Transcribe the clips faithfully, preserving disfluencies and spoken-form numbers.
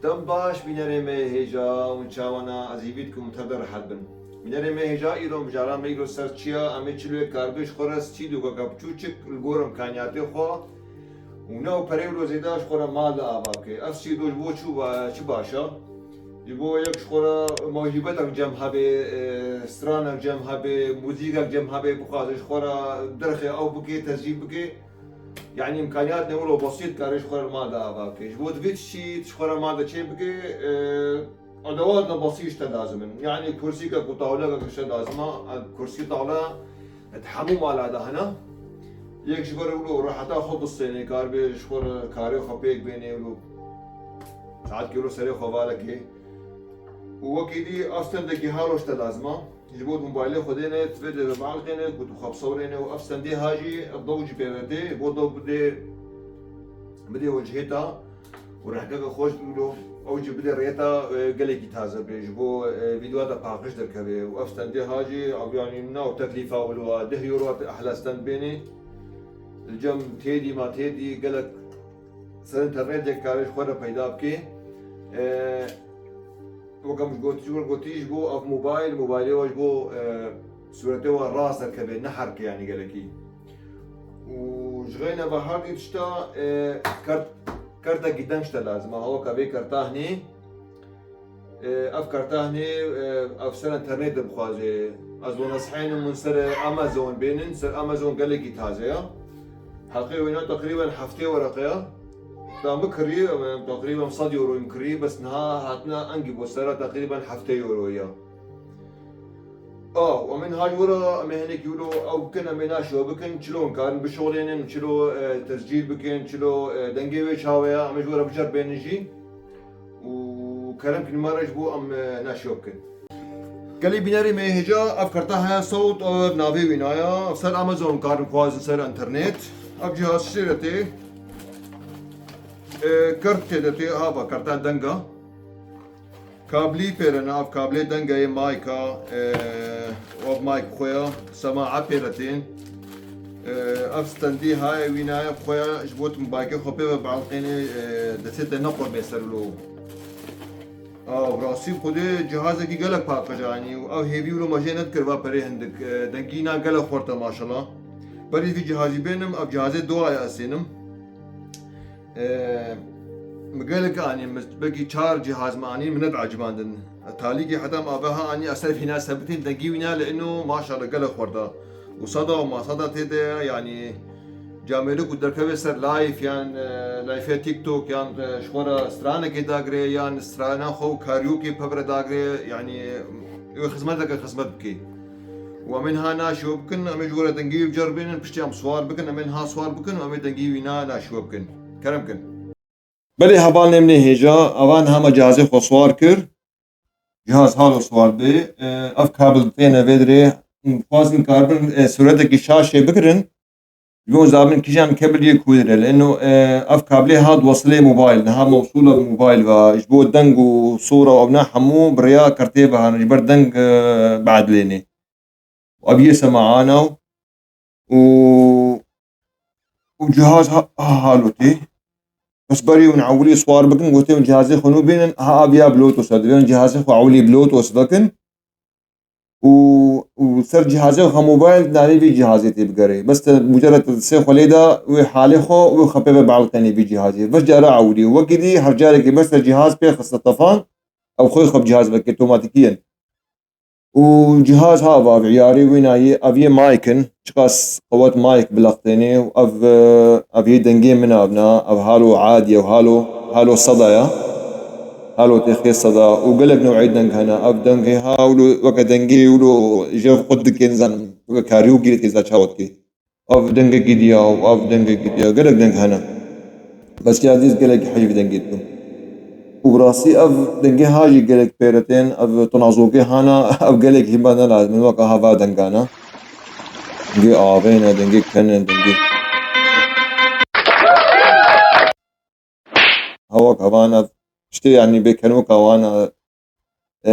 Dem baş, bînerê me hêja, hûn çawa ne? Ez hîvî dikim hûn tev de rehet bin. Bînerê me hêja, îro mijara me îro ser çi ya? Em ê çilo yek karibê ji xwe re stûdyokeke biçûçik li gor îmkaniyatê xwe û ne û perê wilo zêde ji xwe re mal de ava bike. Ev stûdyo ji bo çi ba-, çi baş e? Ji bo yek ji xwe re mewhîbetek cem hebe, e, stranek cem hebe, muzîkek cem hebe, bixwaze ji xwe re derxê ew bike, tescîl bike. Yanî îmkaniyat ne wilo besît kare ji xwe re mal de ava bike. Ji bo divê tiştî ji xwe re mal de çê bike, e, edewatna besît ji te lazim in. Yanî kursîkek û tawlekek ji te lazim e. Kursî tawle di hemû mala de hene. Yek ji ber wilo reheta xwe bistêne, karibê ji xwe re karê xwe pêk bêne wilo saetkê wilo serê xwe valekê. Û wekî dî ev stendekî halo ji te lazim e. Ji bo mobaylê xwe dêne, divê de vealiqêne ku tu xwe bisewrêne û ev stendê ha jî ev dew jî pê ve tê, bo dew bidê, bidê wecihê te û rehkeke xweş dûro, ew jî bidê rêta, e, gelekî taze bê, ji bo, e, vîdyoa te paqij derkeve û ev stendê ha jî ev yanî nav teklîfa wilo deh euro te ehla stend bênê. Li cem têdî ma têdî gelek ser înternet yek karê ji xwe re peyda bikê. E, Wek em ji gotî, ji wir gotî, ji bo ev mobayl, mobaylê we ji bo, e, sûretê we rast derkeve, ne herke yanî gelekî. Û ji xeyne ve her dî tişta, e, kert, kertekî deng ji te lazim e. Hawa ka vê kerta hinê, e, ev kerta hinê, e, ev ser înternet de bixwaze. Ez wan ez heynim min ser Amazon bênin, ser Amazon gelekî taze ya. Heqê wêna teqrîben heftê wereqe ya. Da min kirî, em, teqrîben sed euro min kirî, bes niha hatine engî bo sera teqrîben heftê euro ya. A, û em ên ha ji wira em ê hinekî wilo ew bikin, em ê naşiyo bikin, çilo hûn karin bişolênin, çilo, e, tescîl bikin, çilo, e, dengê wê çawe ya, em ê ji wira biceribênin jî. Û kerem ki nimare ji bo em, e, naşiyo bikin. Gelî bînerê me hêja, ev kerta heye sewt, ev navê wî naya, ev ser Amazon karin xwazin ser internet. Ev cihaz şêre tê, e, kert tê de tê, ha va kerta denga. Kablî pêrene, ev kablê denga yê mayka, e, ev mayk xwe ya, sema'a pêre tên. E, ev stendî haye wî naye xwe ya, ji bo tu mayke xwe pê ve bielqênê, e, destê te nequrmê ser lo. Ew rastî xwedê cihazekî gelek paqij anî û ew hêvî wilo me jê nedikir va perê hindik. E, dengî na gelek xurt e maşallah. Berî vî cihazî bênim, ev cihazê duayê ez sênim. E, min gelek anî, min belkî çar cihaz min anî, min nediecibandin. Talîkê heta min ava ha anî, ez ser vîna sebitên dengî wîna li ino maşallah gelek xurt e. Û seda û maseda tê de ye, yanî camêrek ku derkeve ser live yan, e, live TikTok yan, e, ji xwe re stranekê dagire yan strana xwe û karaoke pevre dagire, yanî wê xizmeteke xizmet bike. Û em ên ha naşiyo bikin, em ê ji we re dengê wî biceribînin, piştî em swar bikin, em ên ha swar bikin û em ê dengê wî na naşiyo bikin. Kerem kin. Belê hevalnê min ê hêja, ava niha me cihazê xwe swar kir. Cihaz halo swar bê. E, ev kabil têne vê dirê. Xwazin karibin, e, sûretekî şaşê bigirin. Ji bo zabin kîjan kebil yê ku dire. Leno, e, ev kablê hat wesilê mobayl. Niha mewsûla bi mobayl ve. Ji bo deng û sora ew ne hemû bi rêya kertê ve hane. Ji ber deng, e, biedilênê. Ev yê semaana û, û cihaz ha, ha, halo tê. Bes berî hûn ewilî swar bikin, gotê hûn cihazê xwe nû bînin, ha aviya Bluetooth e. Divê hûn cihazê xwe ewilî Bluetooth vekin û, û ser cihazê xwe mobayl navê vî cihazê tê bigerê. Bes te mucerred te sê xwe lê da, wê halê xwe, wê xwe pê ve bielqenê vî cihazê. Bes cara ewilî. Wekî dî her carekê bes te cihaz pê xiste tefan, ew xwe xwe bi cihaz vekê, otomatîkî yen. Û cihaz ha va viyarê wî nayê, ev yê mayk in, çiqas qewet mayk bileqtênê û ev, e, ev yê dengê min avna, ev halo adî ye, ev halo, halo seda ya. Halo têxê seda û gelek new'ê deng hene. Ev dengê ha wilo weke dengê wilo jev qut dikê, nizan, weke karî û girê têza çawet kê. Ev dengekî diya û ev dengekî diya. Gelek deng hene. Bes ya dîz gelekî heyv dengê dikim. Û bi rastî ev dengê ha jî gelek pêre tên, ev tinazokê hana, ev gelek hîba ne lazim in, weka hava dengana. Dengê avê ne, dengê ken in, dengê. Hawak hevan ev tiştê, yanî bê kenoka wan e, e,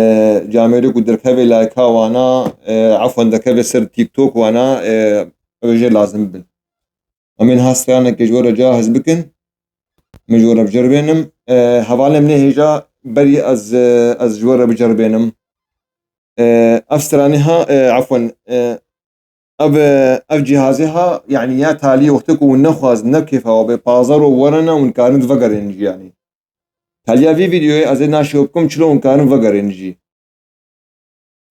camêrê ku derkevê layka wana, e, efwen derkevê ser TikTok wana, e, ew jê lazim bin. Em ên ha stranekê ji we re cahiz bikin. Min ji we re biceribênim. E, hevalê min ê hêja berî ez, e, ez ji we re biceribênim. E, ev stranê ha, e, efwen, e, ev, e, ev cîhazê ha, yanî ya taliyê wextê ku hûn nexwazin, ne kêfa we bê, pazar û werene hûn karin vegerên jî yanî. Taliya vî vîdeoyê ez ê naşê bikim çilo hûn karin vegerên jî.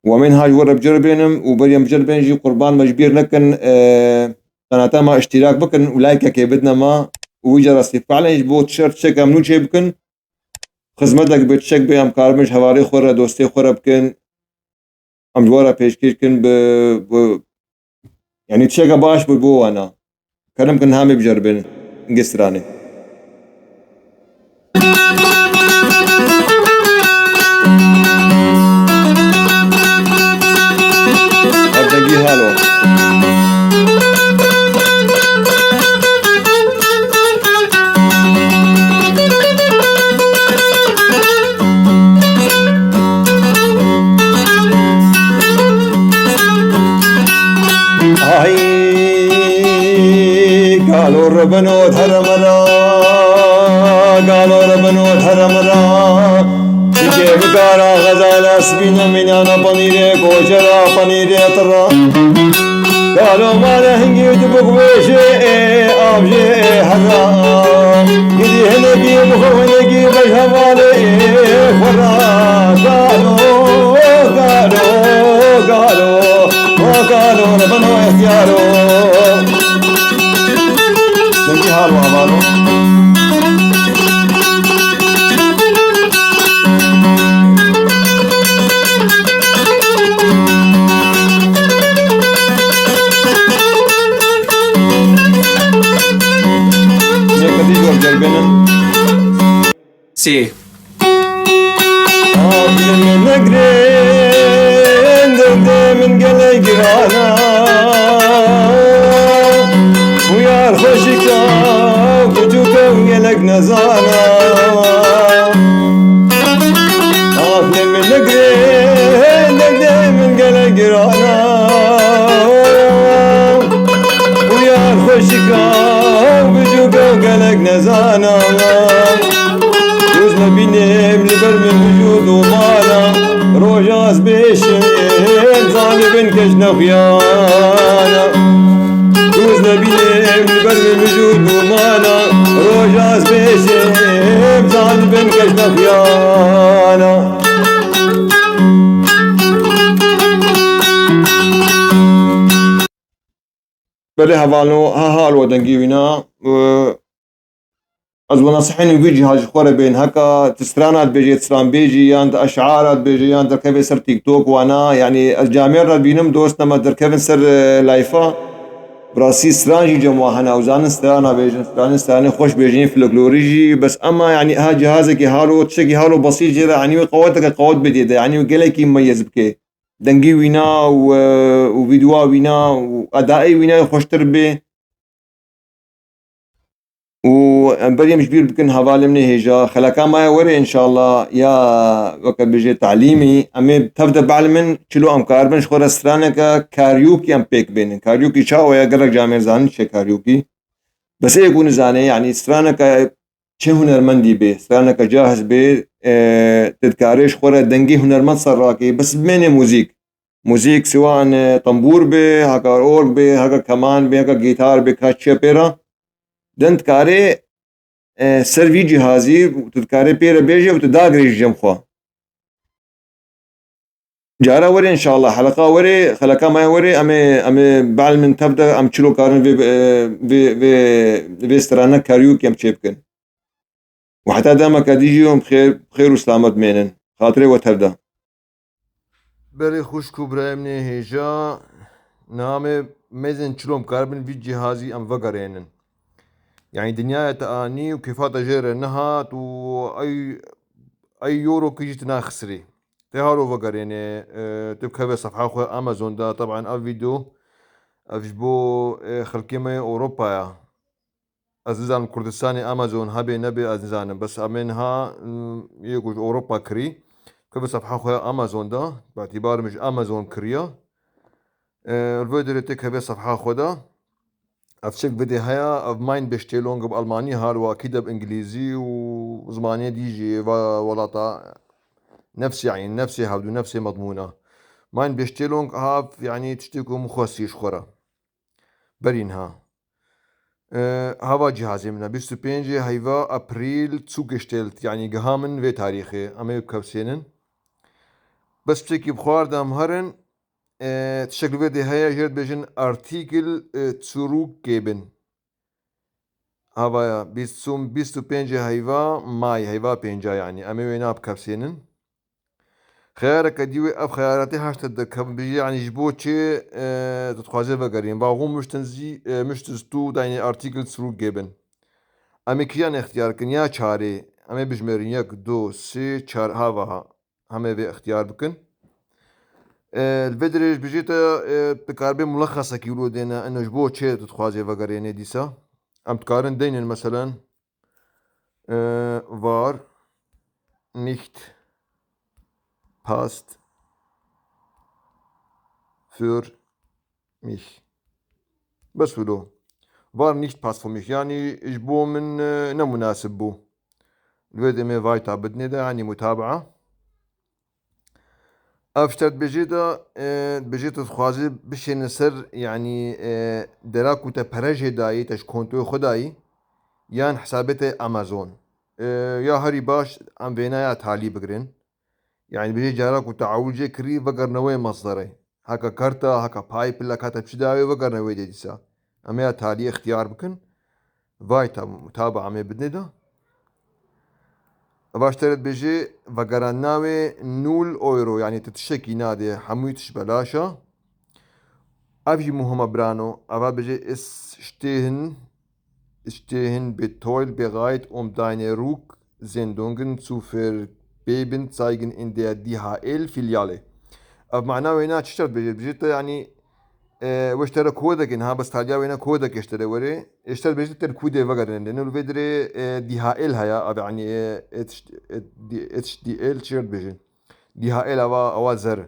Wemên ha ji we re biceribênim û berî em biceribên jî qurban me ji bîr nekin, e, qenata me îştîrak bikin û laykekê bidine me û wî cara sê fe'lên ji bo tişert çek em nû çê bikin. Xizmetek bê, tiştek bê, em karibin ji hevalê xwe re, dostê xwe re bikin. Em ji we re pêşkêş kin bi, bi, yanî tişteke baş bi bo wana. Kerem kin hamê biceribin. Hingê stranê. Ev dengî halo. Ay, galo rebeno theremera, galo rebeno theremera. Çike bikara xezala spîne mînana panîrê koçera panîrê tira. Galo mane hingî tu bixwêşê ê avjê ê herra. Gidî hinekî bixwe hinekî bej hevalê ê xwe ra. Galo, galo, galo. O galo ne beno ihtiyaro. Dengî hal wa balo. Yek dî gor gerbenin. Sê. Axir min negirên derdê min gelek girana. Û yar xweşika û biçûka û gelek nezana. Axir min negirên derdê min gelek girana. Û yar xweşika û biçûka û gelek nezana. Doz nebînim li ber min mij û domana. Roja ez bêşim zalibin keş nexuyana. Doz nebînim li ber min mij û domana. Roja ez bêşim zalibin keş nexuyana. Belê hevalno, ha hal we dengî wîna. Ee, ez we nasihînim vî cîha ji xwe re bên. Heka tu strana dibêjê, tu stranbêjî, yan tu eşara dibêjê, yan derkevê ser TikTok wana. Yanî ez camêr re dibînim, dost nema derkevin ser, e, layfa. Bi rastî stran jî cem wa hene, ew zanin strana bêjin, stranin stranê xweş bêjin, folklorî jî. Bes ema yanî ha cihazekî halo, tiştekî halo besît jê re, yanî wê qeweteke qewet bidê de, yanî wê gelekî meyez bike. Dengê wîna û, e, û vîdyoa wîna û edayê wîna xweştir bê. Û em berî em ji bîr bikin hevalê min ê hêja. Xeleka me ye were înşallah ya weke bêjê talîmî. Em ê tev de behl min çilo em karibin ji xwe re straneke karaoke em pêk bênin. Karaoke çawa ye? Gelek camêr zanin çi ye karaoke. Bes ê ku nizane, yanî straneke çi hunermendî bê, straneke cahiz bê, e, tu dikarê ji xwe re dengê hunermend ser rakê, bes bimêne muzîk. Muzîk siwa ne tembûr bê, heka org bê, heka keman bê, heka gîtar bê, ka çi pê re. Din dikarê, e, ser vî cîhazî tu dikarê pê re bêjê û tu dagirêjî cem xwe. Cara were înşallah, heleqa were, xeleka me were, em ê, em ê behl min tev de, em çilo karin vê, vê, vê, vê strane karaoke em çê bikin. Û heta demeke dî jî hûn bi xêr, bi xêr û selamet mênin. Xatirê we tev de. Berê xwişk û birayê min ê hêja, niha me mêzên çilo em karibin vî cîhazî em vegerênin. Yanî dinyaya te anî û kêfa te jê re nehat û ey, ey euro kî jî tu naxisirî. Tê halo vegerêne, e, tu bikeve sefha xwe Amazon de, teban ev vîdeo, ev ji bo, e, xelkê me yê Ewropa ya. Ez nizanim Kurdistanê Amazon hebe nebe ez nizanim. Bes em ê niha, mm, yê ku ji Ewropa kirî, bikeve sefha xwe ya Amazon de, bi îtibar min ji Amazon kiriye. E, li vê derê tê keve sefha xwe de. Ev çek vidê heye, ev Mein Bestellung bi Almanî, hal wakî de bi Îngilîzî û zimanê dî jî va welata nefsê, yanî nefsê hevdû, nefsê medmûna. Mein Bestellung hav, yanî tiştê ku min xwestî ji xwe re. Berîn ha. E, hava cihazê min e. Bîst û pêncê heyva Aprîl zugestellt, yanî giha min vê tarîxê. Em ê bikevsênin. Bes tiştekî bi xwe re de em herin. E, tiştek li vê dê heye, jê re dibêjin Artikel, e, zurückgeben. Havaya bîst û, bîst û pêncê heyva May, heyva pênca yanî. Em ê wêna bikevsênin. Xeyareke dî wê, ev xeyaratê haşte de kevin bijî, yanî ji bo çi, e, tu dixwazê vegerîn. Warum müssten Sie, e, müsstest du deine Artikel zurückgeben? Em ê kîjan extiyar kin ya çarê? Em ê bijmêrin yek, du, sê, çar, hava ha. Hemê vê extiyar bikin. E, li vê dirêj bijî te, e, dikaribê mulexesekî wilo dêne, eno ji bo çê tu dixwazê vegerênê dîsa. Em dikarin deynin meselen, e, war nicht passt für mich. Bes wilo. War nicht passt für mich. Yanî ji bo min, e, ne munasib bû. Li vê demê vayta bidinê de, yanî mutabaa. Ev ji te dibêjê de, e, dibêjê tu dixwazî bişêne ser, yanî, e, dera ku te pere jê dayî, te ji kontoyê xwe dayî, yan hesabê te Amazon. E, ya herî baş em vêna ya talî bigirin. Yanî dibêjê cara ku te ewil jê kirî, vegerine wê mesderê. Heka karta, heka PayPal, heka te çi dawê, vegerine wê dê dîsa. Em ê ya talî extiyar bikin. Vay tam, taba em ê bidinê de. Eva ji te re dibêjê, vegerandina wê nûl euro, yanî tu tiştekî nadê, hemûyî tişt belaş e. Ev jî muhim e birano. Eva dibêjê, es stehen, es stehen Betreuer bereit, um deine Rücksendungen zu vergeben, zeigen in der D H L Filiale. Ev mana wêna çi şert dibêjê? Dibêjê te, yanî, e, wê ji te re kodekê, niha bes taliya wêna kodekê ji te re were. Ê ji te re dibêjê te li ku dê vegerîne. Nû li vê dirê, e, D H L heye, ev, yanî, e, H D, H D L çi dibêjin? D H L ava, ava zer.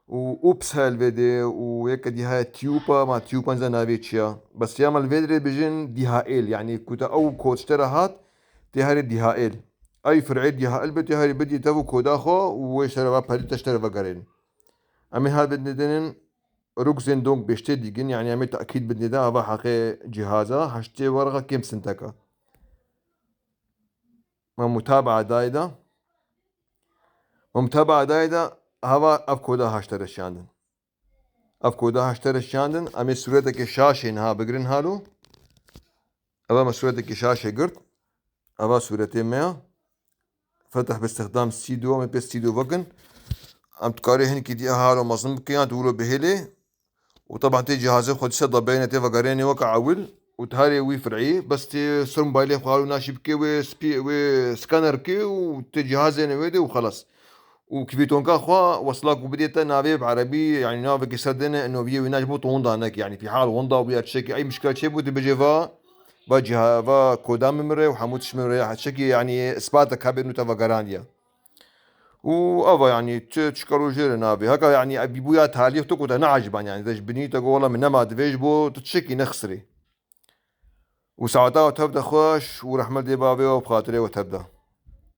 Û ups heye li vê dê û yeke dî heye tiyûpa, ma tiyûpa nizam navê çi ya. Bes ya me li vê dirê dibêjin D H L, yanî ku te ew kod ji te re hat, tê herê D H L. Ey fir'ê D H L be, tê herê bidî tev û koda xwe û wê ji te re va perî te ji te re vegerên. Em ê ha bidinê dinin Rücksendung bestätigen, yanî em ê tekîd bidinê de ava heqê cihaza, heştê werqa kêm sinteka. Me mutabaa dayê de. Me mutabaa dayê de, hava ev koda haşte re şiyandin. Ev koda haşte re şiyandin. Em ê sûreteke şaşê niha bigirin halo. Eva me sûreteke şaşê girt. Eva sûretê me ya. Fetih bi istixdam stûdyo, em ê pê stûdyo vekin. Em dikarê hinkî dî halo mezin bikin, yan tu wilo bihêlê. Û teban tê cihazê xwe dîsa debeyne, tê vegerênê weke ewil û tarê wî fir'î, bes tê ser mobaylê xwe halo naşî bikê wê spî, wê scanner bikê û tê cihazê ne wê de û xelas. Û kvîtonka xwe wesla ku bidê te navê bi erebî, yanî navekî ser dêne, noviyê wî naş bo tu winda nekî, yanî fîhal winda bû ya tiştekî, ey mişkila çê bû, tu bêjê va, va ciha-, va koda min re û hemû tişt min re, ya tiştekî, yanî ispatek hebê nû te vegerandiye. Û eva, yanî, çi, çi karo jê re nabê. Heka, yanî, ev bîbûya talî tu ku te neaciban, yanî, te ji binî te got, wela min nema divê ji bo tu çekî nexisirî. Û saeta we tev de xweş û rehmet dê bavê we bi xatirê we tev de.